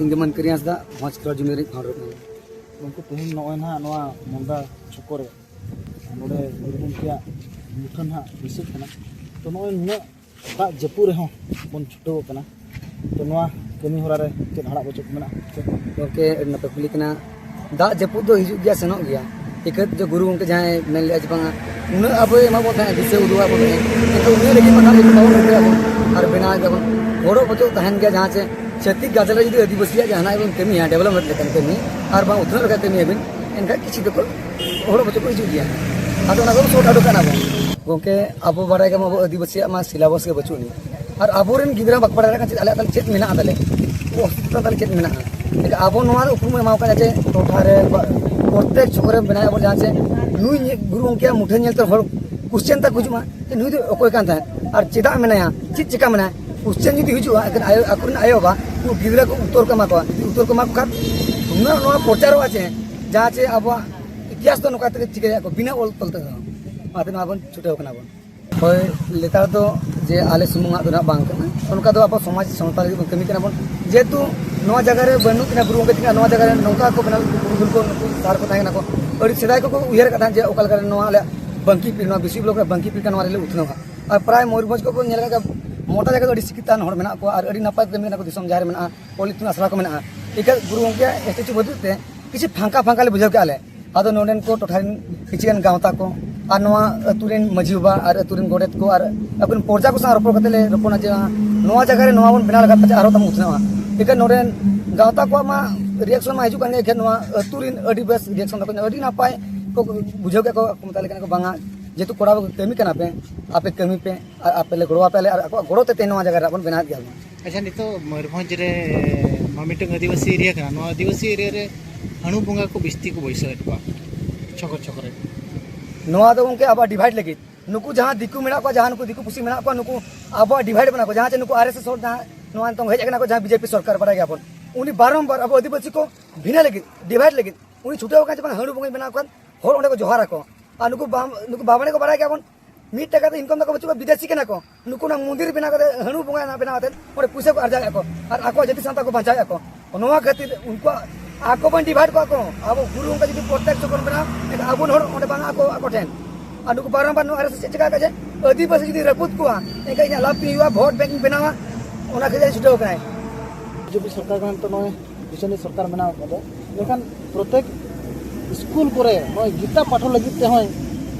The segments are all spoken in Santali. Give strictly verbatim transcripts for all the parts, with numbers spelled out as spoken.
ᱤᱧ ᱜᱮ ᱢᱟᱹᱱᱠᱟᱹᱨᱤ ᱦᱟᱸᱥᱫᱟ, ᱵᱷᱚᱸᱡᱽ ᱠᱷᱮᱞᱳᱰ ᱡᱩᱢᱤ ᱨᱤᱱᱤᱡ founder ᱠᱟᱱᱟᱹᱧ᱾ ᱜᱚᱢᱠᱮ, ᱛᱮᱦᱮᱧ ᱱᱚᱜᱼᱚᱭ ᱱᱟᱦᱟᱜ ᱱᱚᱣᱟ ᱢᱚᱱᱫᱟ ᱪᱷᱚᱠᱚ ᱨᱮ ᱱᱚᱰᱮ ᱜᱩᱨᱩ ᱜᱚᱢᱠᱮᱭᱟᱜ ᱢᱩᱴᱷᱟᱹᱱ ᱦᱟᱸᱜ ᱵᱟᱹᱭᱥᱟᱹᱜ ᱠᱟᱱᱟ᱾ ᱛᱚ, ᱱᱚᱜᱼᱚᱭ ᱱᱩᱱᱟᱹᱜ ᱫᱟᱜ ᱡᱟᱹᱯᱩᱫ ᱨᱮᱦᱚᱸ ᱵᱚᱱ ᱪᱷᱩᱴᱟᱹᱣ ᱟᱠᱟᱱᱟ᱾ ᱛᱚ, ᱱᱚᱣᱟ ᱠᱟᱹᱢᱤ ᱦᱚᱨᱟ ᱨᱮ ᱪᱮᱫ ᱦᱟᱲᱟᱜ ᱵᱟᱹᱪᱷᱩᱜ ᱢᱮᱱᱟᱜᱼᱟ? ᱜᱚᱢᱠᱮ, ᱟᱹᱰᱤ ᱱᱟᱯᱟᱭ ᱠᱩᱠᱞᱤ ᱠᱟᱱᱟ᱾ ᱫᱟᱜ ᱡᱟᱹᱯᱩᱫ ᱫᱚ ᱦᱤᱡᱩᱜ ᱜᱮᱭᱟ, ᱥᱮᱱᱚᱜ ᱜᱮᱭᱟ᱾ ᱤᱠᱟᱹᱛ ᱡᱮ ᱜᱩᱨᱩ ᱜᱚᱢᱠᱮ ᱡᱟᱦᱟᱸᱭ ᱢᱮᱱ ᱞᱮᱫᱼᱟ ᱡᱮ ᱵᱟᱝᱟ, ᱩᱱᱟᱹᱜ ᱟᱵᱚᱭ ᱮᱢᱟ ᱵᱚᱱ ᱛᱟᱦᱮᱸᱫ, ᱫᱤᱥᱟᱹ ᱩᱫᱩᱜ ᱟᱵᱚᱱ ᱛᱟᱦᱮᱸᱫ, ᱮᱱᱠᱷᱟᱱ ᱩᱱᱤ ᱞᱟᱹᱜᱤᱫ ᱢᱟ ᱫᱟᱜ ᱡᱟᱹᱯᱩᱫ ᱵᱟᱵᱚᱱ ᱩᱰᱩᱠ ᱟᱵᱚᱱ ᱟᱨ ᱵᱮᱱᱟᱣ ᱜᱮᱭᱟᱵᱚᱱ᱾ ᱜᱚᱲᱚ ᱜᱚᱯᱚᱲᱚ ᱛᱟᱦᱮᱱ ᱜᱮᱭᱟ᱾ ᱡᱟᱦᱟᱸ ᱪᱮ ᱪᱷᱟᱹᱛᱤᱠ ᱜᱟᱫᱮᱞ ᱨᱮ ᱡᱩᱫᱤ ᱟᱹᱫᱤᱵᱟᱹᱥᱤᱭᱟᱜ ᱡᱟᱦᱟᱱᱟᱜ ᱵᱚᱱ ᱠᱟᱹᱢᱤᱭᱟ, development ᱞᱮᱠᱟᱱ ᱠᱟᱹᱢᱤ, ᱟᱨ ᱵᱟᱝ ᱩᱛᱱᱟᱹᱣ ᱞᱮᱠᱟᱱ ᱠᱟᱹᱢᱤᱭᱟᱵᱤᱱ, ᱮᱱᱠᱷᱟᱱ ᱠᱤᱪᱷᱩ ᱫᱚᱠᱚ ᱦᱚᱲ ᱵᱚᱪᱚ ᱠᱚ ᱦᱤᱡᱩᱜ ᱜᱮᱭᱟ᱾ ᱟᱫᱚ ᱚᱱᱟ ᱠᱚ ᱥᱚᱨᱴ ᱟᱣᱩᱴ ᱠᱟᱱᱟ ᱵᱚᱱ᱾ ᱜᱚᱢᱠᱮ, ᱟᱵᱚ ᱵᱟᱲᱟᱭ ᱜᱮᱭᱟᱵᱚᱱ, ᱟᱵᱚ ᱟᱹᱫᱤᱵᱟᱹᱥᱤᱭᱟᱜ ᱢᱟ syllabus ᱜᱮ ᱵᱟᱹᱪᱩᱜ ᱟᱹᱱᱤᱡ, ᱟᱨ ᱟᱵᱚᱨᱮᱱ ᱜᱤᱫᱽᱨᱟᱹ ᱵᱟᱠᱚ ᱵᱟᱲᱟᱭ ᱫᱟᱲᱮᱭᱟᱜ ᱠᱟᱱᱟ ᱪᱮᱫ ᱟᱞᱮᱭᱟᱜ ᱛᱟᱦᱞᱮ ᱪᱮᱫ ᱢᱮᱱᱟᱜᱼᱟ ᱛᱟᱞᱮ, ᱚᱥᱛᱤᱛᱛᱚ ᱛᱟᱞᱮ ᱪᱮᱫ ᱢᱮᱱᱟᱜᱼᱟ᱾ ᱮᱱᱠᱷᱟᱱ ᱟᱵᱚ ᱱᱚᱣᱟ ᱨᱮ ᱩᱯᱨᱩᱢ ᱮᱢᱟ ᱠᱚ ᱠᱟᱱᱟ ᱡᱮ ᱴᱚᱴᱷᱟ ᱨᱮ ᱵᱟ-, ᱯᱨᱚᱛᱛᱮᱠ ᱪᱷᱚᱠ ᱨᱮ ᱵᱮᱱᱟᱣ ᱟᱵᱚ, ᱡᱟᱦᱟᱸ ᱪᱮ ᱱᱩᱭ ᱧᱮ-, ᱜᱩᱨᱩ ᱜᱚᱢᱠᱮᱭᱟᱜ ᱢᱩᱴᱷᱟᱹᱱ ᱧᱮᱞᱛᱮ ᱦᱚᱲ question ᱛᱟᱠᱚ ᱦᱤᱡᱩᱜ ᱢᱟ ᱡᱮ ᱱᱩᱭ ᱫᱚ ᱚᱠᱚᱭ ᱠᱟᱱ ᱛᱟᱦᱮᱸᱫ ᱟᱨ ᱪᱮᱫᱟᱜ ᱢᱮᱱᱟᱭᱟ, ᱪᱮᱫ ᱪᱮᱠᱟ ᱢᱮᱱᱟᱭᱟ᱾ Question ᱡᱩᱫᱤ ᱦᱤᱡᱩᱜᱼᱟ, ᱮᱱᱠᱷᱟᱱ ᱟᱭᱳ, ᱟᱠᱚᱨᱮᱱ ᱟᱭᱳᱼᱵᱟᱵᱟ ᱩᱱᱠᱩ ᱜᱤᱫᱽᱨᱟᱹ ᱠᱚ ᱩᱛᱛᱚᱨ ᱠᱚ ᱮᱢᱟ ᱠᱚᱣᱟ᱾ ᱡᱩᱫᱤ ᱩᱛᱛᱚᱨ ᱠᱚ ᱮᱢᱟ ᱠᱚ ᱠᱷᱟᱱ ᱱᱩᱱᱟᱹᱜ ᱱᱚᱣᱟ ᱯᱨᱚᱪᱟᱨᱚᱜᱼᱟ ᱡᱮ ᱡᱟᱦᱟᱸ ᱪᱮ ᱟᱵᱚᱣᱟᱜ ᱤᱛᱤᱦᱟᱥ ᱫᱚ ᱱᱚᱝᱠᱟ ᱛᱮᱜᱮ ᱪᱤᱠᱟᱹᱭᱟ ᱠᱚ, ᱵᱤᱱᱟᱹ ᱚᱞ ᱛᱚᱞ ᱛᱮᱫᱚ᱾ ᱚᱱᱟᱛᱮ ᱱᱚᱣᱟ ᱵᱚᱱ ᱪᱷᱩᱴᱟᱹᱣ ᱠᱟᱱᱟ ᱵᱚᱱ᱾ ᱦᱳᱭ, ᱱᱮᱛᱟᱨ ᱫᱚ ᱡᱮ ᱟᱞᱮ ᱥᱩᱢᱩᱝᱟᱜ ᱫᱚ ᱱᱟᱦᱟᱜ ᱵᱟᱝ ᱠᱟᱱᱟ, ᱚᱱᱠᱟ ᱫᱚ ᱟᱵᱚ ᱥᱚᱢᱟᱡᱽ ᱥᱟᱶᱛᱟ ᱞᱟᱹᱜᱤᱫ ᱵᱚᱱ ᱠᱟᱹᱢᱤ ᱠᱟᱱᱟ ᱵᱚᱱ᱾ ᱡᱮᱦᱮᱛᱩ ᱱᱚᱣᱟ ᱡᱟᱭᱜᱟ ᱨᱮ ᱵᱟᱹᱱᱩᱜ ᱠᱤᱱᱟ ᱜᱩᱨᱩ ᱜᱚᱢᱠᱮ ᱛᱟᱹᱠᱤᱱ, ᱱᱚᱣᱟ ᱡᱟᱭᱜᱟ ᱨᱮ ᱱᱚᱝᱠᱟ ᱠᱚ ᱵᱮᱱᱟᱣ ᱞᱮᱫ ᱠᱚ, ᱯᱩᱨᱩᱫᱷᱩᱞ ᱠᱚ, ᱱᱩᱠᱩ ᱥᱟᱨ ᱠᱚ ᱛᱟᱦᱮᱸ ᱠᱟᱱᱟ ᱠᱚ, ᱟᱹᱰᱤ ᱥᱮᱫᱟᱭ ᱠᱚᱠᱚ ᱩᱭᱦᱟᱹᱨ ᱟᱠᱟᱫ ᱛᱟᱦᱮᱸᱫ ᱡᱮ ᱚᱠᱟ ᱞᱮᱠᱟ ᱨᱮ ᱱᱚᱣᱟ ᱟᱞᱮᱭᱟᱜ ᱵᱟᱝᱠᱤ ᱯᱤᱲ, ᱱᱚᱣᱟ ᱵᱤᱥᱤ ᱵᱞᱚᱠ ᱨᱮ ᱵᱟᱝᱠᱤ ᱯᱤᱲ ᱠᱟᱱᱟ, ᱱᱚᱣᱟ ᱨᱮᱞᱮ ᱩᱛᱱᱟᱹᱣᱟ᱾ ᱟᱨ ᱯᱨᱟᱭ ᱢᱚᱭᱩᱨᱵᱷᱚᱸᱡᱽ ᱠᱚᱠᱚ ᱧᱮᱞ ᱟᱠᱟᱫ ᱜᱮᱭᱟ, ᱢᱚᱴᱟ ᱡᱟᱭᱜᱟ ᱫᱚ ᱟᱹᱰᱤ ᱥᱤᱠᱠᱷᱤᱛᱟᱱ ᱦᱚᱲ ᱢᱮᱱᱟᱜ ᱠᱚᱣᱟ ᱟᱨ ᱟᱹᱰᱤ ᱱᱟᱯᱟᱭ ᱠᱟᱹᱢᱤ ᱠᱟᱱᱟ ᱠᱚ, ᱫᱤᱥᱚᱢ ᱡᱟᱦᱮᱨ ᱢᱮᱱᱟᱜᱼᱟ, ᱯᱚᱞᱤᱛᱷᱤᱱ ᱟᱥᱲᱟ ᱠᱚ ᱢᱮᱱᱟᱜᱼᱟ᱾ ᱮᱱᱠᱷᱟᱱ ᱜᱩᱨᱩ ᱜᱚᱢᱠᱮᱭᱟᱜ statue ᱵᱟᱹᱪᱩᱜ ᱛᱮ ᱠᱤᱪᱷᱩ ᱯᱷᱟᱸᱠᱟ ᱯᱷᱟᱸᱠᱟ ᱞᱮ ᱵᱩᱡᱷᱟᱹᱣ ᱠᱮᱜᱼᱟ ᱞᱮ᱾ ᱟᱫᱚ ᱱᱚᱰᱮᱱ ᱠᱚ ᱴᱚᱴᱷᱟ ᱨᱮᱱ ᱠᱤᱪᱷᱩ ᱜᱟᱱ ᱜᱟᱶᱛᱟ ᱠᱚ ᱟᱨ ᱱᱚᱣᱟ ᱟᱹᱛᱩ ᱨᱮᱱ ᱢᱟᱹᱡᱷᱤ ᱵᱟᱵᱟ ᱟᱨ ᱟᱹᱛᱩ ᱨᱮᱱ ᱜᱚᱰᱮᱛ ᱠᱚ ᱟᱨ ᱟᱵᱚᱨᱮᱱ ᱯᱨᱚᱡᱟ ᱠᱚ ᱥᱟᱶ ᱨᱚᱯᱚᱲ ᱠᱟᱛᱮ ᱞᱮ ᱨᱚᱯᱚᱲᱟ ᱡᱮ ᱱᱚᱣᱟ ᱡᱟᱭᱜᱟ ᱨᱮ ᱱᱚᱣᱟ ᱵᱚᱱ ᱵᱮᱱᱟᱣ ᱞᱮᱠᱷᱟᱱ ᱯᱟᱪᱮᱫ ᱟᱨᱦᱚᱸ ᱛᱟᱵᱚᱱ ᱩᱛᱱᱟᱹᱣᱟ᱾ ᱮᱱᱠᱷᱟᱱ ᱱᱚᱰᱮᱱ ᱜᱟᱶᱛᱟ ᱠᱚᱣᱟᱜ ᱢᱟ reaction ᱢᱟ ᱦᱤᱡᱩᱜ ᱠᱟᱱ ᱜᱮ, ᱮᱱᱠᱷᱟᱱ ᱱᱚᱣᱟ ᱟᱹᱛᱩ ᱨᱮᱱ ᱟᱹᱰᱤ ᱵᱮᱥ reaction ᱛᱟᱠᱚ, ᱟᱹᱰᱤ ᱱᱟᱯᱟᱭ ᱠᱚ ᱵᱩᱡᱷᱟᱹᱣ ᱠᱮᱫ ᱠᱚ, ᱠᱚ ᱢᱮᱛᱟ ᱞᱮ ᱠᱟᱱᱟ ᱠᱚ, "ᱵᱟᱝᱟ, ᱡᱮᱦᱮᱛᱩ ᱠᱚᱲᱟ ᱠᱚ ᱠᱟᱹᱢᱤ ᱠᱟᱱᱟ ᱯᱮ, ᱟᱯᱮ ᱠᱟᱹᱢᱤ ᱯᱮ ᱟᱨ ᱟᱯᱮ ᱞᱮ ᱜᱚᱲᱚ ᱟᱯᱮᱭᱟᱞᱮ", ᱟᱨ ᱟᱠᱚᱣᱟᱜ ᱜᱚᱲᱚ ᱛᱮ ᱛᱮᱦᱮᱧ ᱱᱚᱣᱟ ᱡᱟᱭᱜᱟ ᱨᱮ ᱟᱵᱚᱱ ᱵᱮᱱᱟᱣᱮᱫ ᱜᱮᱭᱟ ᱵᱚᱱ᱾ ᱟᱪᱪᱷᱟ, ᱱᱤᱛᱚᱜ ᱢᱚᱭᱩᱨᱵᱷᱚᱸᱡᱽ ᱨᱮ ᱢᱟ ᱢᱤᱫᱴᱟᱝ ᱟᱹᱫᱤᱵᱟᱹᱥᱤ ᱮᱨᱤᱭᱟ ᱠᱟᱱᱟ, ᱱᱚᱣᱟ ᱟᱹᱫᱤᱵᱟᱹᱥᱤ ᱮᱨᱤᱭᱟ ᱨᱮ ᱦᱟᱹᱬᱩ ᱵᱚᱸᱜᱟ ᱠᱚ ᱵᱤᱥᱛᱤ ᱠᱚ ᱵᱟᱹᱭᱥᱟᱹᱣᱮᱫ ᱠᱚᱣᱟ ᱪᱷᱚᱠᱚ ᱪᱷᱚᱠᱚ ᱨᱮ᱾ ᱱᱚᱣᱟ ᱫᱚ ᱜᱚᱢᱠᱮ ᱟᱵᱚᱣᱟᱜ divide ᱞᱟᱹᱜᱤᱫ, ᱱᱩᱠᱩ ᱡᱟᱦᱟᱸ ᱫᱤᱠᱩ ᱢᱮᱱᱟᱜ ᱠᱚᱣᱟ, ᱡᱟᱦᱟᱸ ᱱᱩᱠᱩ ᱫᱤᱠᱩ ᱯᱩᱥᱤ ᱢᱮᱱᱟᱜ ᱠᱚᱣᱟ, ᱱᱩᱠᱩ ᱟᱵᱚᱣᱟᱜ divide ᱵᱮᱱᱟᱣ ᱠᱚ, ᱡᱟᱦᱟᱸ ᱪᱮ ᱱᱩᱠᱩ RSS ᱦᱚᱲ ᱡᱟᱦᱟᱸ ᱱᱚᱣᱟ ᱱᱤᱛᱚᱝ ᱦᱮᱡ ᱟᱠᱟᱱᱟ ᱠᱚ, ᱡᱟᱦᱟᱸ BJP ᱥᱚᱨᱠᱟᱨ ᱵᱟᱲᱟᱭ ᱜᱮᱭᱟᱵᱚᱱ, ᱩᱱᱤ ᱵᱟᱨᱚᱢᱵᱟᱨ ᱟᱵᱚ ᱟᱹᱫᱤᱵᱟᱹᱥᱤ ᱠᱚ ᱵᱷᱤᱱᱟᱹ ᱞᱟᱹᱜᱤᱫ, divide ᱞᱟᱹᱜᱤᱫ ᱩᱱᱤ ᱪᱷᱩᱴᱟᱹᱣ ᱟᱠᱟᱱ ᱡᱮ ᱵᱟᱝ ᱦᱟᱹᱬᱩ ᱵᱚᱸᱜᱟᱧ ᱵᱮᱱᱟᱣ ᱠᱚᱣᱟ, ᱦᱚᱲ ᱚᱸᱰᱮ ᱠᱚ ᱡᱚᱦᱟᱨ ᱟᱠᱚ᱾ ᱟᱨ ᱱᱩᱠᱩ ᱵᱟᱢ-, ᱱᱩᱠᱩ ᱵᱟᱢᱟᱱᱤ ᱠᱚ ᱵᱟᱲᱟᱭ ᱜᱮᱭᱟᱵᱚᱱ, ᱢᱤᱫ ᱴᱟᱠᱟ ᱫᱚ income ᱛᱟᱠᱚ ᱵᱟᱹᱪᱩᱜᱼᱟ, ᱵᱤᱫᱮᱥᱤ ᱠᱟᱱᱟ ᱠᱚ᱾ ᱱᱩᱠᱩ ᱚᱱᱟ ᱢᱚᱱᱫᱤᱨ ᱵᱮᱱᱟᱣ ᱠᱟᱛᱮ, ᱦᱟᱹᱬᱩ ᱵᱚᱸᱜᱟ ᱵᱮᱱᱟᱣ ᱠᱟᱛᱮ ᱚᱸᱰᱮ ᱯᱩᱭᱥᱟᱹ ᱠᱚ ᱟᱨᱡᱟᱣᱮᱫᱼᱟ ᱠᱚ ᱟᱨ ᱟᱠᱚᱣᱟᱜ ᱡᱟᱹᱛᱤ ᱥᱟᱶᱛᱟ ᱠᱚ ᱵᱟᱧᱪᱟᱣᱮᱫᱼᱟ ᱠᱚ᱾ ᱱᱚᱣᱟ ᱠᱷᱟᱹᱛᱤᱨ ᱩᱱᱠᱩᱣᱟᱜ ᱟᱠᱚ ᱵᱚᱱ ᱰᱤᱵᱷᱟᱭᱤᱰ ᱠᱚᱣᱟ ᱠᱚ᱾ ᱟᱵᱚ ᱜᱩᱨᱩ ᱚᱱᱠᱟ ᱡᱩᱫᱤ ᱯᱨᱚᱛᱮᱠ ᱪᱚᱠᱚᱨ ᱵᱮᱱᱟᱣ, ᱮᱱᱠᱷᱟᱱ ᱟᱵᱚ ᱦᱚᱲ ᱚᱸᱰᱮ ᱵᱟᱝ ᱟᱠᱚ, ᱟᱠᱚ ᱴᱷᱮᱱ᱾ ᱟᱨ ᱱᱩᱠᱩ ᱵᱟᱨᱚᱢᱵᱟᱨ ᱱᱚᱣᱟ ᱟᱨ ᱮᱥ ᱮᱥ ᱪᱮᱫ ᱪᱮᱠᱟ ᱠᱟᱜ ᱡᱮ ᱟᱹᱫᱤᱵᱟᱹᱥᱤ ᱡᱩᱫᱤ ᱨᱟᱹᱯᱩᱫ ᱠᱚᱣᱟ, ᱮᱱᱠᱷᱟᱱ ᱤᱧᱟᱹᱜ ᱞᱟᱵᱷ ᱛᱤᱧ ᱦᱩᱭᱩᱜᱼᱟ, ᱵᱷᱳᱴ ᱵᱮᱝᱠ ᱤᱧ ᱵᱮᱱᱟᱣᱟ, ᱚᱱᱟ ᱠᱷᱟᱹᱛᱤᱨ ᱤᱧ ᱪᱷᱩᱴᱟᱹᱣ ᱠᱟᱱᱟᱭ᱾ ᱵᱤᱡᱮᱯᱤ ᱥᱚᱨᱠᱟᱨ ᱠᱟᱱᱟ ᱛᱚ, ᱱᱚᱜᱼᱚᱭ ᱵᱤᱪᱟᱹᱨᱤ ᱥᱚᱨᱠᱟᱨ ᱢᱮᱱᱟᱜ ᱟᱠᱟᱫᱟ, ᱢᱮᱱᱠᱷᱟᱱ ᱯᱨᱚᱛᱮᱠ ᱥᱠᱩᱞ ᱠᱚᱨᱮ ᱱᱚᱜᱼᱚᱭ ᱜᱤᱛᱟ ᱯᱟᱴᱷᱚ ᱞᱟᱹᱜᱤᱫ ᱛᱮᱦᱚᱸᱭ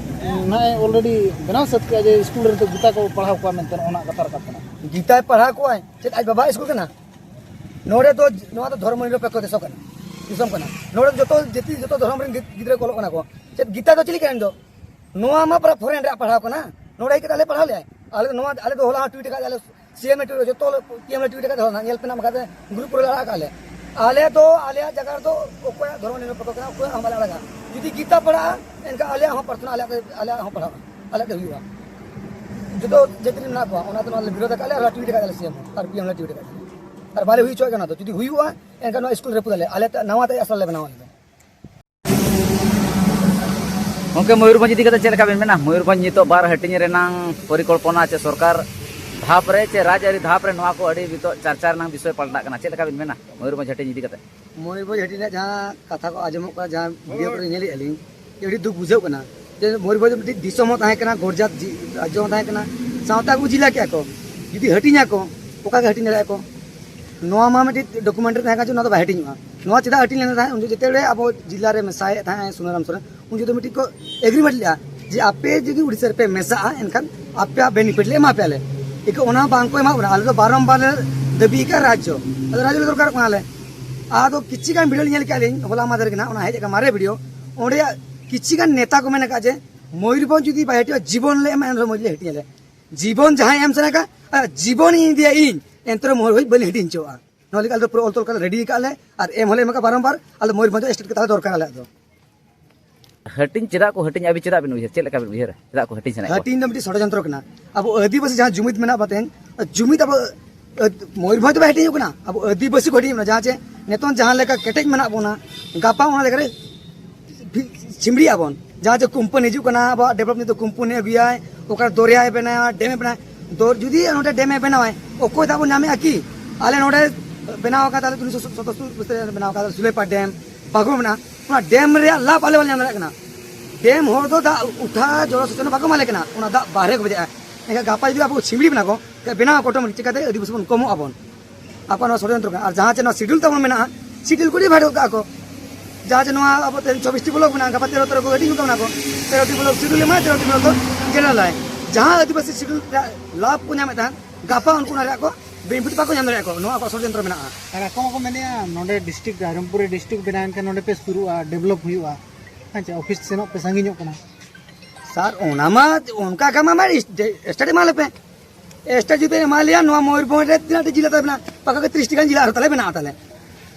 ᱱᱚᱜᱼᱚᱭ already ᱵᱮᱱᱟᱣ ᱥᱟᱹᱛ ᱠᱮᱜᱼᱟ ᱡᱮ ᱥᱠᱩᱞ ᱨᱮ ᱱᱤᱛᱚᱜ ᱜᱤᱛᱟ ᱠᱚ ᱯᱟᱲᱦᱟᱣ ᱠᱚᱣᱟ ᱢᱮᱱᱛᱮ, ᱱᱚᱜᱼᱚ ᱱᱟ ᱠᱟᱛᱷᱟ ᱨᱟᱠᱟᱵ ᱠᱟᱱᱟ᱾ ᱜᱤᱛᱟᱭ ᱯᱟᱲᱦᱟᱣ ᱠᱚᱣᱟᱭ? ᱪᱮᱫ ᱟᱡ ᱵᱟᱵᱟ ᱥᱠᱩᱞ ᱠᱟᱱᱟ? ᱱᱚᱰᱮ ᱫᱚ, ᱱᱚᱣᱟ ᱫᱚ ᱫᱷᱚᱨᱢᱚ ᱱᱤᱨᱚᱯᱮᱠᱠᱷᱚ ᱫᱤᱥᱚᱢ ᱠᱟᱱᱟ, ᱫᱤᱥᱚᱢ ᱠᱟᱱᱟ᱾ ᱱᱚᱰᱮ ᱫᱚ ᱡᱚᱛᱚ ᱡᱟᱹᱛᱤ, ᱡᱚᱛᱚ ᱫᱷᱚᱨᱚᱢ ᱨᱮᱱ ᱜᱤᱫ-, ᱜᱤᱫᱽᱨᱟᱹ ᱠᱚ ᱚᱞᱚᱜ ᱠᱟᱱᱟ ᱠᱚ᱾ ᱪᱮᱫ ᱜᱤᱛᱟ ᱫᱚ ᱪᱤᱞᱤ ᱠᱟᱱᱟ? ᱫᱚ ᱱᱚᱣᱟ ᱢᱟ ᱯᱩᱨᱟᱹ ᱯᱷᱚᱨᱮᱱ ᱨᱮᱭᱟᱜ ᱯᱟᱲᱦᱟᱣ ᱠᱟᱱᱟ᱾ ᱱᱚᱰᱮ ᱦᱮᱡ ᱠᱟᱛᱮ ᱟᱞᱮ ᱯᱟᱲᱦᱟᱣ ᱞᱮᱭᱟᱭ? ᱟᱞᱮ ᱫᱚ ᱱᱚᱣᱟ, ᱟᱞᱮ ᱫᱚ ᱦᱚᱞᱟ ᱦᱚᱸ ᱴᱩᱭᱤᱴ ᱟᱠᱟᱫ ᱞᱮ, ᱥᱤ ᱮᱢ ᱮ ᱴᱩᱭᱤᱴ, ᱡᱚᱛᱚ ᱯᱤ ᱮᱢ ᱞᱮ ᱴᱩᱭᱤᱴ ᱟᱠᱟᱫ, ᱦᱚᱞᱟ ᱧᱮᱞ ᱯᱮ ᱱᱟᱜ ᱵᱟᱠᱷᱟᱡ ᱜᱨᱩᱯ ᱠᱚᱨᱮ ᱞᱮ ᱟᱲᱟᱜ ᱟᱠᱟᱫ ᱞᱮ᱾ ᱟᱞᱮ ᱫᱚ ᱟᱞᱮᱭᱟᱜ ᱡᱟᱭᱜᱟ ᱨᱮᱫᱚ ᱚᱠᱚᱭᱟᱜ ᱫᱷᱚᱨᱚᱢ ᱱᱤᱨᱚᱯᱮᱠᱠᱷᱚ ᱠᱟᱱᱟ, ᱚᱠᱚᱭᱟᱜ ᱦᱚᱸ ᱵᱟᱞᱮ ᱟᱲᱟᱜᱟ᱾ ᱡᱩᱫᱤ ᱜᱤᱛᱟ ᱯᱟᱲᱦᱟᱜᱼᱟ, ᱮᱱᱠᱷᱟᱱ ᱟᱞᱮᱭᱟᱜ ᱦᱚᱸ ᱯᱨᱟᱨᱛᱷᱚᱱᱟ, ᱟᱞᱮᱭᱟᱜ, ᱟᱞᱮᱭᱟᱜ ᱦᱚᱸ ᱯᱟᱲᱦᱟᱜᱼᱟ, ᱟᱞᱮᱭᱟᱜ ᱛᱮ ᱦᱩᱭᱩᱜᱼᱟ᱾ ᱡᱚᱛᱚ ᱡᱟᱹᱛ ᱨᱮ ᱢᱮᱱᱟᱜ ᱠᱚᱣᱟ, ᱚᱱᱟ ᱛᱮ ᱱᱚᱣᱟ ᱞᱮ ᱵᱤᱨᱳᱫ ᱟᱠᱟᱫ ᱞᱮ ᱟᱨ ᱴᱩᱭᱤᱴ ᱟᱠᱟᱫ ᱞᱮ ᱥᱤ ᱮᱢ ᱟᱨ ᱯᱤ ᱮᱢ ᱞᱮ ᱴᱩᱭᱤᱴ ᱟᱠᱟᱫ ᱞᱮ᱾ ᱟᱨ ᱵᱟᱞᱮ ᱦᱩᱭ ᱦᱚᱪᱚᱣᱟᱜ ᱠᱟᱱᱟ᱾ ᱛᱚ ᱡᱩᱫᱤ ᱦᱩᱭᱩᱜᱼᱟ, ᱮᱱᱠᱷᱟᱱ ᱱᱚᱣᱟ ᱥᱠᱩᱞ ᱨᱟᱹᱯᱩᱫ ᱟᱞᱮ, ᱟᱞᱮ ᱛᱮ ᱱᱟᱣᱟ ᱛᱮ ᱟᱥᱲᱟ ᱞᱮ ᱵᱮᱱᱟᱣᱟ ᱟᱞᱮ ᱫᱚ᱾ ᱜᱚᱢᱠᱮ, ᱢᱚᱭᱩᱨᱵᱷᱚᱸᱡᱽ ᱤᱫᱤ ᱠᱟᱛᱮ ᱪᱮᱫ ᱞᱮᱠᱟ ᱵᱮᱱ ᱢᱮᱱᱟ? ᱢᱚᱭᱩᱨᱵᱷᱚᱸᱡᱽ ᱱᱤᱛᱚᱜ ᱵᱟᱨ ᱦᱟᱹᱴᱤᱧ ᱨᱮᱱᱟᱝ ᱯᱚᱨᱤᱠᱚᱞᱯᱚᱱᱟ ᱪᱮ ᱥᱚᱨᱠᱟᱨ ᱫᱷᱟᱯ ᱨᱮ ᱪᱮ ᱨᱟᱡᱽᱟᱹᱨᱤ ᱫᱷᱟᱯ ᱨᱮ ᱱᱚᱣᱟ ᱠᱚ ᱟᱹᱰᱤ ᱱᱤᱛᱚᱜ ᱪᱟᱨᱪᱟ ᱨᱮᱱᱟᱝ ᱵᱤᱥᱚᱭ ᱯᱟᱞᱴᱟᱜ ᱠᱟᱱᱟ, ᱪᱮᱫ ᱞᱮᱠᱟ ᱵᱮᱱ ᱢᱮᱱᱟ ᱢᱚᱭᱩᱨᱵᱷᱚᱸᱡᱽ ᱦᱟᱹᱴᱤᱧ ᱤᱫᱤ ᱠᱟᱛᱮ? ᱢᱚᱭᱩᱨᱵᱷᱚᱸᱡᱽ ᱦᱟᱹᱴᱤᱧ ᱨᱮᱭᱟᱜ ᱡᱟᱦᱟᱸ ᱠᱟᱛᱷᱟ ᱠᱚ ᱟᱸᱡᱚᱢᱚᱜ ᱠᱟᱱᱟ, ᱡᱟᱦᱟᱸ ᱵᱷᱤᱰᱤᱭᱳ ᱠᱚᱨᱮ ᱧᱮᱞᱮᱫᱼᱟ ᱞᱤᱧ, ᱟᱹᱰᱤ ᱫᱩᱠ ᱵᱩᱡᱷᱟᱹᱜ ᱠᱟᱱᱟ᱾ ᱡᱮ ᱢᱚᱭᱩᱨᱵᱷᱚᱸᱡᱽ ᱢᱤᱫᱴᱤᱡ ᱫᱤᱥᱚᱢ ᱦᱚᱸ ᱛᱟᱦᱮᱸ ᱠᱟᱱᱟ, ᱜᱚᱨᱡᱟᱛ ᱡᱤ-, ᱨᱟᱡᱽᱡᱚ ᱦᱚᱸ ᱛᱟᱦᱮᱸ ᱠᱟᱱᱟ, ᱥᱟᱶᱛᱟ ᱠᱚ ᱡᱤᱞᱟ ᱠᱮᱜᱼᱟ ᱠᱚ᱾ ᱡᱩᱫᱤ ᱦᱟᱹᱴᱤᱧ ᱟᱠᱚ, ᱚᱠᱟ ᱜᱮ ᱦᱟᱹᱴᱤᱧ ᱫᱟᱲᱮᱭᱟᱜᱼᱟ ᱠᱚ? ᱱᱚᱣᱟ ᱢᱟ ᱢᱤᱫᱴᱤᱡ ᱰᱚᱠᱩᱢᱮᱱᱴ ᱨᱮ ᱛᱟᱦᱮᱸ ᱠᱟᱱᱟ ᱡᱮ ᱱᱚᱣᱟ ᱫᱚ ᱵᱟᱭ ᱦᱟᱹᱴᱤᱧᱚᱜᱼᱟ᱾ ᱱᱚᱣᱟ ᱪᱮᱫᱟᱜ ᱦᱟᱹᱴᱤᱧ ᱞᱮᱱᱟ ᱛᱟᱦᱮᱸᱫ? ᱩᱱ ᱡᱚᱠᱷᱚᱱ ᱡᱮᱛᱮ ᱵᱮᱲᱮ ᱟᱵᱚ ᱡᱤᱞᱟ ᱨᱮ ᱢᱮᱥᱟᱭᱮᱫ ᱛᱟᱦᱮᱸᱫ ᱥᱩᱱᱟᱨᱟᱢ ᱥᱚᱨᱮᱱ, ᱩᱱ ᱡᱚᱠᱷᱚᱱ ᱫᱚ ᱢᱤᱫᱴᱤᱡ ᱠᱚ ᱮᱜᱽᱨᱤᱢᱮᱱᱴ ᱞᱮᱜᱼᱟ ᱡᱮ ᱟᱯᱮ ᱡᱩᱫᱤ ᱩᱲᱤᱥᱥᱟ ᱨᱮᱯᱮ ᱢᱮᱥᱟᱜᱼᱟ, ᱮᱱᱠᱷᱟᱱ ᱟᱯᱮᱭᱟᱜ ᱵᱮᱱᱤᱯᱷᱤᱴ ᱞᱮ ᱮᱢᱟ ᱯᱮᱭᱟ ᱞᱮ᱾ ᱮᱱᱠᱷᱟᱱ ᱚᱱᱟ ᱵᱟᱝ ᱠᱚ ᱮᱢᱟ ᱵᱚᱱᱟ᱾ ᱟᱞᱮ ᱫᱚ ᱵᱟᱨᱚᱢᱵᱟᱨ ᱞᱮ ᱫᱟᱹᱵᱤ ᱟᱠᱟᱫ ᱨᱟᱡᱽᱡᱚ, ᱟᱫᱚ ᱨᱟᱡᱽᱡᱚ ᱞᱮ ᱫᱚᱨᱠᱟᱨᱚᱜ ᱠᱟᱱᱟ ᱞᱮ᱾ ᱟᱫᱚ ᱠᱤᱪᱷᱤ ᱜᱟᱱ ᱵᱷᱤᱰᱤᱭᱳ ᱞᱤᱧ ᱧᱮᱞ ᱠᱮᱜᱼᱟ ᱞᱤᱧ ᱦᱚᱞᱟ ᱢᱟᱫᱷᱮᱨ ᱜᱮ ᱱᱟᱦᱟᱜ, ᱚᱱᱟ ᱦᱮᱡ ᱟᱠᱟᱱ ᱢᱟᱨᱮ ᱵᱷᱤᱰᱤᱭᱳ, ᱚᱸᱰᱮ ᱠᱤᱪᱷᱤ ᱜᱟᱱ ᱱᱮᱛᱟ ᱠᱚ ᱢᱮᱱ ᱟᱠᱟᱫ ᱡᱮ ᱢᱚᱭᱩᱨᱵᱷᱚᱸᱡᱽ ᱡᱩᱫᱤ ᱵᱟᱭ ᱦᱟᱹᱴᱤᱧᱚᱜᱼᱟ, ᱡᱤᱵᱚᱱ ᱞᱮ ᱮᱢᱟ, ᱮᱱ ᱨᱮᱦᱚᱸ ᱢᱚᱭᱩᱨᱵᱷᱚᱸᱡᱽ ᱞᱮ ᱦᱟᱹᱴᱤᱧ ᱟᱞᱮ᱾ ᱡᱤᱵᱚᱱ ᱡᱟᱦᱟᱸᱭ ᱮᱢ ᱥᱟᱱᱟᱭ ᱠᱷᱟᱱ, ᱟᱨ ᱡᱤᱵᱚᱱ ᱤᱧ ᱤᱫᱤᱭᱟ ᱤᱧ, ᱮᱱᱛᱮ ᱨᱮᱦᱚᱸ ᱢᱚᱭᱩᱨᱵᱷᱚᱸᱡᱽ ᱵᱟᱹᱞᱤᱧ ᱦᱟᱹᱴᱤᱧ ᱦᱚᱪᱚᱣᱟᱜᱼᱟ᱾ ᱱᱚᱣᱟ ᱞᱟᱹᱜᱤᱫ ᱟᱞᱮ ᱫᱚ ᱯᱩᱨᱟᱹ ᱚᱞ ᱛᱚᱞ ᱠᱟᱛᱮ ᱨᱮᱰᱤ ᱟᱠᱟᱫ ᱞᱮ, ᱟᱨ ᱮᱢ ᱦᱚᱸᱞᱮ ᱮᱢ ᱟᱠᱟᱫ ᱵᱟᱨᱚᱢᱵᱟᱨ᱾ ᱟᱞᱮ ᱢᱚᱭᱩᱨᱵᱷᱚᱸᱡᱽ ᱫᱚ ᱥᱴᱮᱴ ᱠᱟᱛᱮ ᱞᱮ ᱫᱚᱨᱠᱟᱨ ᱟᱞᱮᱭᱟᱜ ᱫᱚ᱾ ᱦᱟᱹᱴᱤᱧ ᱪᱮᱫᱟᱜ ᱠᱚ ᱦᱟᱹᱴᱤᱧᱟ, ᱟᱹᱵᱤᱱ ᱪᱮᱫᱟᱜ ᱵᱤᱱ ᱩᱭᱦᱟᱹᱨᱟ? ᱪᱮᱫᱟᱜ ᱠᱚ ᱦᱟᱹᱴᱤᱧ ᱥᱟᱱᱟᱭᱮᱫ ᱠᱚᱣᱟ? ᱦᱟᱹᱴᱤᱧ ᱫᱚ ᱢᱤᱫᱴᱤᱡ ᱥᱚᱲᱚᱡᱚᱱᱛᱨᱚ ᱠᱟᱱᱟ᱾ ᱟᱵᱚ ᱟᱹᱫᱤᱵᱟᱹᱥᱤ ᱡᱟᱦᱟᱸ ᱡᱩᱢᱤᱫ ᱢᱮᱱᱟᱜ ᱵᱚᱱ ᱛᱟᱦᱮᱸᱫ, ᱡᱩᱢᱤᱫ ᱟᱵᱚ, ᱟᱹᱫ-, ᱢᱚᱭᱩᱨᱵᱷᱚᱸᱡᱽ ᱫᱚ ᱵᱟᱭ ᱦᱟᱹᱴᱤᱧᱚᱜ ᱠᱟᱱᱟ, ᱟᱵᱚ ᱟᱹᱫᱤᱵᱟᱹᱥᱤ ᱠᱚ ᱦᱟᱹᱴᱤᱧᱚᱜ ᱠᱟᱱᱟ᱾ ᱡᱟᱦᱟᱸ ᱪᱮ ᱱᱤᱛᱚᱝ ᱡᱟᱦᱟᱸ ᱞᱮᱠᱟ ᱠᱮᱴᱮᱡ ᱢᱮᱱᱟᱜ ᱵᱚᱱᱟ, ᱜᱟᱯᱟ ᱚᱱᱟ ᱡᱟᱭᱜᱟ ᱨᱮ ᱵᱷᱤ-, ᱪᱷᱤᱢᱲᱤᱜ ᱟᱵᱚᱱ᱾ ᱡᱟᱦᱟᱸ ᱪᱮ ᱠᱳᱢᱯᱟᱱᱤ ᱦᱤᱡᱩᱜ ᱠᱟᱱᱟ, ᱟᱵᱚᱣᱟᱜ ᱰᱮᱵᱷᱞᱚᱯ ᱱᱤᱛᱚᱜ ᱠᱳᱢᱯᱟᱱᱤ ᱟᱹᱜᱩᱭᱟᱭ, ᱚᱠᱟ ᱫᱚᱨᱭᱟᱭ ᱵᱮᱱᱟᱣᱟ, ᱰᱮᱢᱮ ᱵᱮᱱᱟᱣᱟ, ᱫᱚᱨ-, ᱡᱩᱫᱤ ᱱᱚᱰᱮ ᱰᱮᱢᱮ ᱵᱮᱱᱟᱣᱟᱭ, ᱚᱠᱚᱭ ᱫᱟᱜ ᱵᱚᱱ ᱧᱟᱢᱮᱫᱼᱟ ᱠᱤ? ᱟᱞᱮ ᱱᱚᱰᱮ ᱵᱮᱱᱟᱣ ᱟᱠᱟᱫ ᱛᱟᱞᱮ ᱩᱱᱤᱥᱥᱚ ᱥᱚᱛᱛᱚᱨ ᱵᱮᱱᱟᱣ ᱟᱠᱟᱫ ᱥᱩᱞᱮᱯᱟ ᱰᱮᱢ, ᱯᱟᱹᱠᱩᱲ ᱢᱮᱱᱟᱜᱼᱟ, ᱚᱱᱟ ᱰᱮᱢ ᱨᱮᱭᱟᱜ ᱞᱟᱵᱷ ᱟᱞᱮ ᱵᱟᱞᱮ ᱧᱟᱢ ᱫᱟᱲᱮᱭᱟᱜ ᱠᱟᱱᱟ᱾ ᱰᱮᱢ ᱦᱚᱲ ᱫᱚ ᱫᱟᱜ ᱩᱴᱷᱟ ᱡᱚᱞᱚ ᱥᱮᱪᱚᱱ ᱵᱟᱠᱚ ᱮᱢᱟᱞᱮ ᱠᱟᱱᱟ, ᱚᱱᱟ ᱫᱟᱜ ᱵᱟᱦᱨᱮ ᱠᱚ ᱵᱷᱮᱡᱟᱜᱼᱟ᱾ ᱮᱱᱠᱷᱟᱱ ᱜᱟᱯᱟ ᱡᱩᱫᱤ ᱟᱵᱚ ᱪᱷᱤᱢᱲᱤ ᱵᱮᱱᱟ ᱠᱚ, ᱮᱱᱠᱷᱟᱱ ᱵᱮᱱᱟᱣ ᱟᱠᱚ ᱚᱴᱳᱢᱮᱴᱤᱠ, ᱪᱤᱠᱟᱹᱛᱮ ᱟᱹᱫᱤᱵᱟᱹᱥᱤ ᱵᱚᱱ ᱠᱚᱢᱚᱜ ᱟᱵᱚᱱ? ᱟᱠᱚᱣᱟᱜ ᱱᱚᱣᱟ ᱥᱚᱲᱭᱚᱱᱛᱨᱚ ᱠᱟᱱᱟ᱾ ᱟᱨ ᱡᱟᱦᱟᱸ ᱪᱮ ᱱᱚᱣᱟ ᱥᱤᱰᱩᱞ ᱛᱟᱵᱚᱱ ᱢᱮᱱᱟᱜᱼᱟ, ᱥᱤᱰᱩᱞ ᱠᱚ ᱰᱤᱵᱷᱟᱭᱤᱰ ᱜᱚᱫ ᱠᱟᱜᱼᱟ ᱠᱚ᱾ ᱡᱟᱦᱟᱸ ᱪᱮ ᱱᱚᱣᱟ ᱟᱵᱚ ᱛᱮᱦᱮᱧ ᱪᱚᱵᱵᱤᱥ ᱴᱤ ᱵᱞᱚᱠ ᱢᱮᱱᱟᱜᱼᱟ, ᱜᱟᱯᱟ ᱛᱮᱨᱚ ᱛᱮᱨᱚ ᱠᱚ ᱦᱟᱹᱴᱤᱧ ᱜᱚᱫ ᱠᱟᱱᱟ ᱠᱚ᱾ ᱛᱮᱨᱚ ᱴᱤ ᱵᱞᱚᱠ ᱥᱤᱰᱩᱞ ᱮᱢᱟᱭ, ᱛᱮᱨᱚ ᱴᱤ ᱵᱞᱚᱠ ᱫᱚ ᱡᱮᱱᱟᱨᱮᱞ ᱟᱭ᱾ ᱡᱟᱦᱟᱸ ᱟᱹᱫᱤᱵᱟᱹᱥᱤ ᱥᱤᱰᱩᱞ ᱨᱮᱭᱟᱜ ᱞᱟᱵᱷ ᱠᱚ ᱧᱟᱢᱮᱫ ᱛᱟᱦᱮᱸᱫ, ᱜᱟᱯᱟ ᱩᱱᱠᱩ ᱚᱱᱟ ᱨᱮᱭᱟᱜ ᱠᱚ ᱵᱮᱱᱤᱯᱷᱤᱴ ᱵᱟᱠᱚ ᱧᱟᱢ ᱫᱟᱲᱮᱭᱟᱜᱼᱟ ᱠᱚ᱾ ᱱᱚᱣᱟ ᱟᱠᱚᱣᱟᱜ ᱥᱚᱲᱭᱚᱱᱛᱨᱚ ᱢᱮᱱᱟᱜᱼᱟ᱾ ᱟᱨ ᱟᱠᱚ ᱢᱟᱠᱚ ᱢᱮᱱᱮᱫᱼᱟ, ᱱᱚᱰᱮ ᱰᱤᱥᱴᱨᱤᱠᱴ, ᱨᱟᱭᱨᱚᱝᱯᱩᱨ ᱨᱮ ᱰᱤᱥᱴᱨᱤᱠᱴ ᱵᱮᱱᱟᱣ ᱮᱱᱠᱷᱟᱱ ᱱᱚᱰᱮ ᱯᱮ ᱥᱩᱨᱩᱜᱼᱟ, ᱰᱮᱵᱷᱞᱚᱯ ᱦᱩᱭᱩᱜᱼᱟ᱾ ᱦᱮᱸ ᱪᱮ, ᱚᱯᱷᱤᱥ ᱥᱮᱱᱚᱜ ᱯᱮ, ᱥᱟᱺᱜᱤᱧᱚᱜ ᱠᱟᱱᱟ᱾ ᱥᱟᱨ, ᱚᱱᱟ ᱢᱟ ᱚᱱᱠᱟ ᱠᱟᱱᱟ ᱢᱟ, ᱥᱴᱮᱴ ᱮᱢᱟ ᱞᱮᱯᱮ᱾ ᱥᱴᱮᱴ ᱡᱩᱫᱤ ᱮᱢᱟ ᱞᱮᱭᱟ, ᱱᱚᱣᱟ ᱢᱚᱭᱩᱨᱵᱷᱚᱸᱡᱽ ᱨᱮ ᱛᱤᱱᱟᱹᱜ ᱴᱤ ᱡᱮᱞᱟ ᱛᱟᱞᱮ ᱢᱮᱱᱟᱜᱼᱟ? ᱯᱟᱠᱟ ᱜᱮ ᱛᱤᱨᱤᱥ ᱴᱤ ᱜᱟᱱ ᱡᱮᱞᱟ ᱟᱨᱦᱚᱸ ᱛᱟᱞᱮ ᱢᱮᱱᱟᱜᱼᱟ ᱛᱟᱞᱮ᱾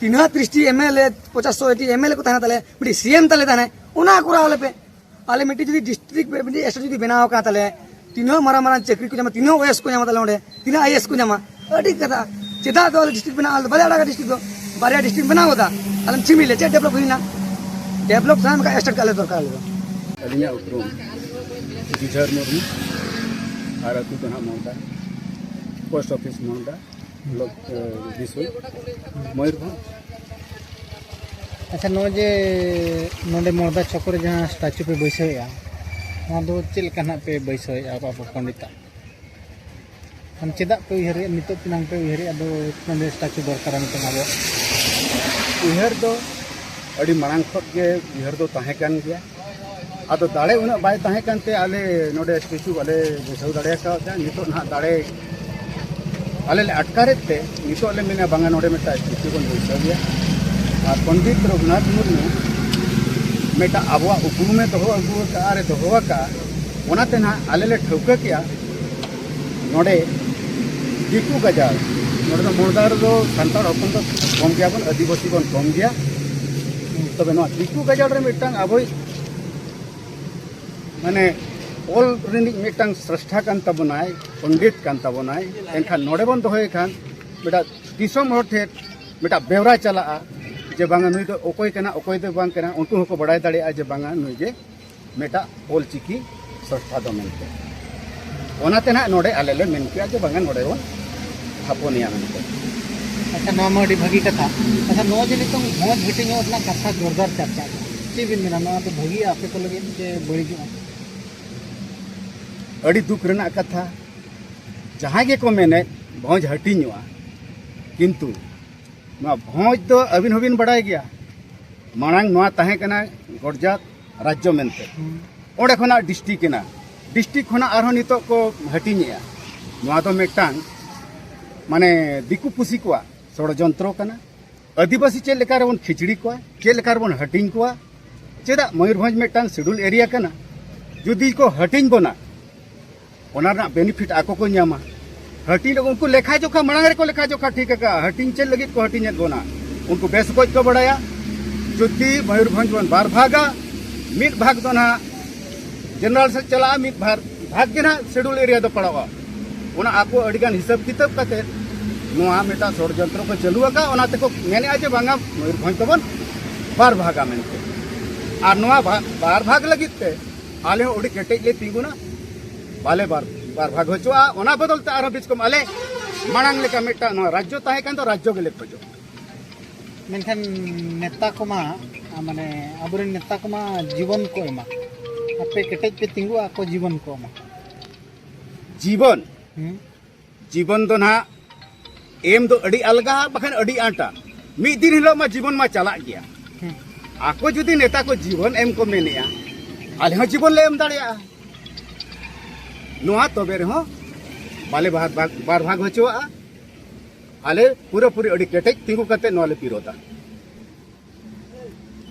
ᱛᱤᱱᱟᱹᱜ ᱛᱤᱨᱤᱥ ᱴᱤ ᱮᱢ ᱮᱞ ᱮ, ᱯᱚᱧᱪᱟᱥ ᱥᱚ ᱴᱤ ᱮᱢ ᱮᱞ ᱮ ᱠᱚ ᱛᱟᱦᱮᱱᱟ ᱛᱟᱞᱮ, ᱢᱤᱫᱴᱤᱡ ᱥᱤ ᱮᱢ ᱛᱟᱞᱮ ᱛᱟᱦᱮᱱᱟ, ᱚᱱᱟ ᱠᱚᱨᱟᱣ ᱞᱮᱯᱮ᱾ ᱟᱞᱮ ᱢᱤᱫᱴᱤᱡ ᱡᱩᱫᱤ ᱰᱤᱥᱴᱨᱤᱠᱴ, ᱢᱤᱫᱴᱤᱡ ᱥᱴᱮᱴ ᱡᱩᱫᱤ ᱵᱮᱱᱟᱣ ᱟᱠᱟᱱ ᱛᱟᱞᱮ, ᱛᱤᱱᱟᱹᱜ ᱢᱟᱨᱟᱝ ᱢᱟᱨᱟᱝ ᱪᱟᱹᱠᱨᱤ ᱠᱚ ᱧᱟᱢᱟ, ᱛᱤᱱᱟᱹᱜ ᱳᱭᱮᱥ ᱠᱚ ᱧᱟᱢᱟ ᱛᱟᱞᱮ ᱚᱸᱰᱮ, ᱛᱤᱱᱟᱹᱜ ᱟᱭ ᱮᱥ ᱠᱚ ᱧᱟᱢᱟ? ᱟᱹᱰᱤ ᱠᱟᱛᱷᱟ᱾ ᱪᱮᱫᱟᱜ ᱫᱚ ᱟᱞᱮ ᱰᱤᱥᱴᱨᱤᱠᱴ ᱵᱮᱱᱟᱣ, ᱟᱞᱮ ᱵᱟᱞᱮ ᱟᱲᱟᱜᱟ ᱰᱤᱥᱴᱨᱤᱠᱴ ᱫᱚ᱾ ᱵᱟᱨᱭᱟ ᱰᱤᱥᱴᱨᱤᱠᱴ ᱵᱮᱱᱟᱣ ᱠᱟᱫᱟ, ᱟᱞᱮᱢ ᱪᱷᱤᱢᱤ ᱞᱮ, ᱪᱮᱫ ᱰᱮᱵᱷᱞᱚᱯ ᱦᱩᱭᱱᱟ? ᱰᱮᱵᱷᱞᱚᱯ ᱥᱟᱱᱟᱢ ᱠᱷᱟᱱ ᱥᱴᱮᱴ ᱜᱮ ᱟᱞᱮ ᱫᱚᱨᱠᱟᱨ ᱟᱞᱮ ᱫᱚ᱾ ᱟᱹᱞᱤᱧᱟᱜ ᱩᱯᱨᱩᱢ ᱡᱤᱡᱷᱟᱹᱨ ᱢᱩᱨᱢᱩ, ᱟᱨ ᱟᱹᱛᱩ ᱫᱚ ᱱᱟᱦᱟᱜ ᱢᱚᱦᱰᱟ, ᱯᱳᱥᱴ ᱚᱯᱷᱤᱥ ᱢᱚᱦᱰᱟ, ᱵᱞᱚᱠ, ᱮ, ᱵᱤᱥᱩᱭ, ᱢᱚᱭᱩᱨᱵᱷᱚᱸᱡᱽ᱾ ᱟᱪᱪᱷᱟ, ᱱᱚᱜᱼᱚᱭ ᱡᱮ ᱱᱚᱰᱮ ᱢᱚᱦᱰᱟ ᱪᱷᱚᱠ ᱨᱮ ᱡᱟᱦᱟᱸ ᱥᱴᱟᱪᱩ ᱯᱮ ᱵᱟᱹᱭᱥᱟᱹᱣᱮᱫᱼᱟ, ᱱᱚᱣᱟ ᱫᱚ ᱪᱮᱫ ᱞᱮᱠᱟ ᱱᱟᱦᱟᱜ ᱯᱮ ᱵᱟᱹᱭᱥᱟᱹᱣᱮᱫᱼᱟ ᱟᱵᱚ ᱯᱚᱱᱰᱤᱛᱟᱜ? ᱟᱢ ᱪᱮᱫᱟᱜ ᱯᱮ ᱩᱭᱦᱟᱹᱨᱮᱫᱼᱟ, ᱱᱤᱛᱚᱜ ᱛᱮᱱᱟᱝ ᱯᱮ ᱩᱭᱦᱟᱹᱨᱮᱫᱼᱟ, ᱟᱫᱚ ᱱᱚᱰᱮ ᱥᱴᱟᱪᱩ ᱫᱚᱨᱠᱟᱨᱟ ᱱᱤᱛᱚᱝ ᱟᱵᱚ? ᱩᱭᱦᱟᱹᱨ ᱫᱚ ᱟᱹᱰᱤ ᱢᱟᱲᱟᱝ ᱠᱷᱚᱱ ᱜᱮ ᱩᱭᱦᱟᱹᱨ ᱫᱚ ᱛᱟᱦᱮᱸ ᱠᱟᱱ ᱜᱮᱭᱟ᱾ ᱟᱫᱚ ᱫᱟᱲᱮ ᱩᱱᱟᱹᱜ ᱵᱟᱭ ᱛᱟᱦᱮᱸ ᱠᱟᱱᱛᱮ ᱟᱞᱮ ᱱᱚᱰᱮ ᱥᱴᱮᱪᱩ ᱵᱟᱞᱮ ᱵᱟᱹᱭᱥᱟᱹᱣ ᱫᱟᱲᱮ ᱠᱟᱣᱫᱟ᱾ ᱱᱤᱛᱚᱜ ᱱᱟᱦᱟᱜ ᱫᱟᱲᱮ ᱟᱞᱮ ᱞᱮ ᱟᱴᱠᱟᱨᱮᱫ ᱛᱮ ᱱᱤᱛᱚᱜ ᱞᱮ ᱢᱮᱱᱟ, ᱵᱟᱝᱟ, ᱱᱚᱰᱮ ᱢᱤᱫᱴᱟᱝ ᱥᱴᱮᱪᱩ ᱵᱚᱱ ᱵᱟᱹᱭᱥᱟᱹᱣ ᱜᱮᱭᱟ᱾ ᱟᱨ ᱯᱚᱱᱰᱤᱛ ᱨᱚᱜᱷᱩᱱᱟᱛᱷ ᱢᱩᱨᱢᱩ ᱢᱤᱫᱴᱟᱝ ᱟᱵᱚᱣᱟᱜ ᱩᱯᱨᱩᱢᱮ ᱫᱚᱦᱚ ᱟᱹᱜᱩ ᱟᱠᱟᱫᱼᱟ ᱟᱨᱮ ᱫᱚᱦᱚ ᱟᱠᱟᱫᱼᱟ, ᱚᱱᱟᱛᱮ ᱱᱟᱦᱟᱜ ᱟᱞᱮ ᱞᱮ ᱴᱷᱟᱹᱣᱠᱟᱹ ᱠᱮᱜᱼᱟ ᱱᱚᱰᱮ ᱫᱤᱠᱩ ᱜᱟᱡᱟᱲ, ᱱᱚᱰᱮ ᱫᱚ ᱢᱚᱲᱫᱟ ᱨᱮᱫᱚ ᱥᱟᱱᱛᱟᱲ ᱦᱚᱯᱚᱱ ᱫᱚ ᱠᱚᱢ ᱜᱮᱭᱟ ᱵᱚᱱ, ᱟᱹᱫᱤᱵᱟᱹᱥᱤ ᱵᱚᱱ ᱠᱚᱢ ᱜᱮᱭᱟ᱾ ᱛᱚᱵᱮ ᱱᱚᱣᱟ ᱫᱤᱠᱩ ᱜᱟᱡᱟᱲ ᱨᱮ ᱢᱤᱫᱴᱟᱝ ᱟᱵᱚᱭᱤᱡ, ᱢᱟᱱᱮ, ᱚᱞ ᱨᱤᱱᱤᱡ ᱢᱤᱫᱴᱟᱝ ᱥᱨᱮᱥᱴᱷᱟ ᱠᱟᱱ ᱛᱟᱵᱚᱱᱟᱭ, ᱯᱚᱱᱰᱤᱛ ᱠᱟᱱ ᱛᱟᱵᱚᱱᱟᱭ, ᱮᱱᱠᱷᱟᱱ ᱱᱚᱰᱮ ᱵᱚᱱ ᱫᱚᱦᱚᱭᱮ ᱠᱷᱟᱱ ᱢᱤᱫᱴᱟᱝ ᱫᱤᱥᱚᱢ ᱦᱚᱲ ᱴᱷᱮᱱ ᱢᱤᱫᱴᱟᱝ ᱵᱮᱣᱨᱟ ᱪᱟᱞᱟᱜᱼᱟ ᱡᱮ ᱵᱟᱝᱟ, ᱱᱩᱭ ᱫᱚ ᱚᱠᱚᱭ ᱠᱟᱱᱟ, ᱚᱠᱚᱭ ᱫᱚ ᱵᱟᱝ ᱠᱟᱱᱟ, ᱩᱱᱠᱩ ᱦᱚᱸᱠᱚ ᱵᱟᱲᱟᱭ ᱫᱟᱲᱮᱭᱟᱜᱼᱟ ᱡᱮ ᱵᱟᱝᱟ, ᱱᱩᱭ ᱜᱮ ᱢᱤᱫᱴᱟᱝ ᱚᱞ ᱪᱤᱠᱤ ᱥᱚᱝᱥᱛᱷᱟ ᱫᱚ ᱢᱮᱱᱛᱮ᱾ ᱚᱱᱟᱛᱮ ᱱᱟᱦᱟᱜ ᱱᱚᱰᱮ ᱟᱞᱮ ᱞᱮ ᱢᱮᱱ ᱠᱮᱜᱼᱟ ᱡᱮ ᱵᱟᱝᱟ, ᱱᱚᱰᱮ ᱵᱚᱱ ᱛᱷᱟᱯᱚᱱᱮᱭᱟ ᱢᱮᱱᱛᱮ᱾ ᱟᱪᱪᱷᱟ, ᱱᱚᱣᱟ ᱢᱟ ᱟᱹᱰᱤ ᱵᱷᱟᱹᱜᱤ ᱠᱟᱛᱷᱟ᱾ ᱟᱪᱪᱷᱟ, ᱱᱚᱣᱟ ᱡᱮ ᱱᱤᱛᱚᱝ ᱵᱷᱚᱸᱡᱽ ᱦᱟᱹᱴᱤᱧᱚᱜ ᱨᱮᱱᱟᱜ ᱠᱟᱛᱷᱟ ᱡᱳᱨᱫᱟᱨ ᱪᱟᱨᱪᱟ, ᱪᱮᱫ ᱵᱤᱱ ᱢᱮᱱᱟ, ᱱᱚᱣᱟ ᱫᱚ ᱵᱷᱟᱹᱜᱤᱜᱼᱟ ᱟᱯᱮ ᱠᱚ ᱞᱟᱹᱜᱤᱫ ᱥᱮ ᱵᱟᱹᱲᱤᱡᱚᱜᱼᱟ? ᱟᱹᱰᱤ ᱫᱩᱠ ᱨᱮᱱᱟᱜ ᱠᱟᱛᱷᱟ᱾ ᱡᱟᱦᱟᱸᱭ ᱜᱮᱠᱚ ᱢᱮᱱᱮᱫ ᱵᱷᱚᱸᱡᱽ ᱦᱟᱹᱴᱤᱧᱚᱜᱼᱟ, ᱠᱤᱱᱛᱩ ᱱᱚᱣᱟ ᱵᱷᱚᱸᱡᱽ ᱫᱚ ᱟᱹᱵᱤᱱ ᱦᱚᱸᱵᱤᱱ ᱵᱟᱲᱟᱭ ᱜᱮᱭᱟ, ᱢᱟᱲᱟᱝ ᱱᱚᱣᱟ ᱛᱟᱦᱮᱸ ᱠᱟᱱᱟ ᱜᱚᱰᱡᱟᱛ ᱨᱟᱡᱽᱡᱚ ᱢᱮᱱᱛᱮ᱾ ᱚᱸᱰᱮ ᱠᱷᱚᱱᱟᱜ ᱰᱤᱥᱴᱨᱤᱠᱴ ᱮᱱᱟ, ᱰᱤᱥᱴᱨᱤᱠᱴ ᱠᱷᱚᱱᱟᱜ ᱟᱨᱦᱚᱸ ᱱᱤᱛᱚᱜ ᱠᱚ ᱦᱟᱹᱴᱤᱧᱮᱜᱼᱟ᱾ ᱱᱚᱣᱟ ᱫᱚ ᱢᱤᱫᱴᱟᱝ, ᱢᱟᱱᱮ, ᱫᱤᱠᱩ ᱯᱩᱥᱤ ᱠᱚᱣᱟᱜ ᱥᱚᱲᱡᱚᱱᱛᱨᱚ ᱠᱟᱱᱟ᱾ ᱟᱹᱫᱤᱵᱟᱹᱥᱤ ᱪᱮᱫ ᱞᱮᱠᱟ ᱨᱮᱵᱚᱱ ᱠᱷᱤᱪᱲᱤ ᱠᱚᱣᱟ, ᱪᱮᱫ ᱞᱮᱠᱟ ᱨᱮᱵᱚᱱ ᱦᱟᱹᱴᱤᱧ ᱠᱚᱣᱟ? ᱪᱮᱫᱟᱜ ᱢᱚᱭᱩᱨᱵᱷᱚᱸᱡᱽ ᱢᱤᱫᱴᱟᱝ ᱥᱤᱰᱩᱞ ᱮᱨᱤᱭᱟ ᱠᱟᱱᱟ? ᱡᱩᱫᱤ ᱠᱚ ᱦᱟᱹᱴᱤᱧ ᱵᱚᱱᱟ, ᱚᱱᱟ ᱨᱮᱱᱟᱜ ᱵᱮᱱᱤᱯᱷᱤᱴ ᱟᱠᱚ ᱠᱚ ᱧᱟᱢᱟ᱾ ᱦᱟᱹᱴᱤᱧ ᱨᱮ ᱩᱱᱠᱩ ᱞᱮᱠᱷᱟ ᱡᱚᱠᱷᱟ, ᱢᱟᱲᱟᱝ ᱨᱮᱠᱚ ᱞᱮᱠᱷᱟ ᱡᱚᱠᱷᱟ ᱴᱷᱤᱠ ᱟᱠᱟᱫᱼᱟ, ᱦᱟᱹᱴᱤᱧ ᱪᱮᱫ ᱞᱟᱹᱜᱤᱫ ᱠᱚ ᱦᱟᱹᱴᱤᱧᱮᱫ ᱵᱚᱱᱟ᱾ ᱩᱱᱠᱩ ᱵᱮᱥ ᱚᱠᱚᱡ ᱠᱚ ᱵᱟᱲᱟᱭᱟ, ᱡᱩᱫᱤ ᱢᱚᱭᱩᱨᱵᱷᱚᱸᱡᱽ ᱵᱚᱱ ᱵᱟᱨ ᱵᱷᱟᱜᱟ, ᱢᱤᱫ ᱵᱷᱟᱜᱽ ᱫᱚ ᱱᱟᱦᱟᱜ ᱡᱮᱱᱟᱨᱟᱞ ᱥᱮᱫ ᱪᱟᱞᱟᱜᱼᱟ, ᱢᱤᱫ ᱵᱷᱟᱜᱽ, ᱵᱷᱟᱜᱽ ᱜᱮ ᱱᱟᱦᱟᱜ ᱥᱤᱰᱩᱞ ᱮᱨᱤᱭᱟ ᱫᱚ ᱯᱟᱲᱟᱜᱼᱟ᱾ ᱚᱱᱟ ᱟᱠᱚ ᱟᱹᱰᱤᱜᱟᱱ ᱦᱤᱥᱟᱹᱵ ᱠᱤᱛᱟᱹᱵ ᱠᱟᱛᱮ ᱱᱚᱣᱟ ᱢᱤᱫᱴᱟᱝ ᱥᱚᱲᱡᱚᱱᱛᱨᱚ ᱠᱚ ᱪᱟᱹᱞᱩ ᱟᱠᱟᱫᱼᱟ᱾ ᱚᱱᱟ ᱛᱮᱠᱚ ᱢᱮᱱᱮᱫᱼᱟ ᱡᱮ ᱵᱟᱝᱟ, ᱢᱚᱭᱩᱨᱵᱷᱚᱸᱡᱽ ᱫᱚᱵᱚᱱ ᱵᱟᱨ ᱵᱷᱟᱜᱟ ᱢᱮᱱᱛᱮ᱾ ᱟᱨ ᱱᱚᱣᱟ ᱵᱷᱟ-, ᱵᱟᱨ ᱵᱷᱟᱜᱽ ᱞᱟᱹᱜᱤᱫ ᱛᱮ ᱟᱞᱮ ᱦᱚᱸ ᱟᱹᱰᱤ ᱠᱮᱴᱮᱡ ᱞᱮ ᱛᱤᱸᱜᱩᱱᱟ, ᱵᱟᱞᱮ ᱵᱟᱨ, ᱵᱟᱨ ᱵᱷᱟᱜᱽ ᱦᱚᱪᱚᱣᱟᱜᱼᱟ᱾ ᱚᱱᱟ ᱵᱚᱫᱚᱞ ᱛᱮ ᱟᱨᱦᱚᱸ ᱵᱤᱪᱠᱚᱢ ᱟᱞᱮ ᱢᱟᱲᱟᱝ ᱞᱮᱠᱟ ᱢᱤᱫᱴᱟᱝ ᱱᱚᱣᱟ ᱨᱟᱡᱽᱡᱚ ᱛᱟᱦᱮᱸ ᱠᱟᱱ ᱫᱚ ᱨᱟᱡᱽᱡᱚ ᱜᱮᱞᱮ ᱠᱷᱚᱡᱚᱜᱼᱟ᱾ ᱢᱮᱱᱠᱷᱟᱱ ᱱᱮᱛᱟ ᱠᱚᱢᱟ, ᱟ, ᱢᱟᱱᱮ, ᱟᱵᱚᱨᱮᱱ ᱱᱮᱛᱟ ᱠᱚᱢᱟ ᱡᱤᱵᱚᱱ ᱠᱚ ᱮᱢᱟ, ᱟᱯᱮ ᱠᱮᱴᱮᱡ ᱯᱮ ᱛᱤᱸᱜᱩᱜᱼᱟ, ᱟᱠᱚ ᱡᱤᱵᱚᱱ ᱠᱚ ᱮᱢᱟ᱾ ᱡᱤᱵᱚᱱ, ᱦᱩᱸ? ᱡᱤᱵᱚᱱ ᱫᱚ ᱱᱟᱦᱟᱜ ᱮᱢ ᱫᱚ ᱟᱹᱰᱤ ᱟᱞᱜᱟ, ᱵᱟᱠᱷᱟᱱ ᱟᱹᱰᱤ ᱟᱸᱴᱟ᱾ ᱢᱤᱫ ᱫᱤᱱ ᱦᱤᱞᱳᱜ ᱢᱟ ᱡᱤᱵᱚᱱ ᱢᱟ ᱪᱟᱞᱟᱜ ᱜᱮᱭᱟ᱾ ᱦᱩᱸ᱾ ᱟᱠᱚ ᱡᱩᱫᱤ ᱱᱮᱛᱟ ᱠᱚ ᱡᱤᱵᱚᱱ ᱮᱢ ᱠᱚ ᱢᱮᱱᱮᱜᱼᱟ, ᱟᱞᱮ ᱦᱚᱸ ᱡᱤᱵᱚᱱ ᱞᱮ ᱮᱢ ᱫᱟᱲᱮᱭᱟᱜᱼᱟ᱾ ᱱᱚᱣᱟ ᱛᱚᱵᱮ ᱨᱮᱦᱚᱸ ᱵᱟᱞᱮ ᱵᱟᱨ ᱵᱷᱟᱜᱽ, ᱵᱟᱨ ᱵᱷᱟᱜᱽ ᱦᱚᱪᱚᱣᱟᱜᱼᱟ᱾ ᱟᱞᱮ ᱯᱩᱨᱟᱹᱯᱩᱨᱤ ᱟᱹᱰᱤ ᱠᱮᱴᱮᱡ ᱛᱤᱸᱜᱩ ᱠᱟᱛᱮ ᱱᱚᱣᱟ ᱞᱮ ᱵᱤᱨᱳᱫᱟ᱾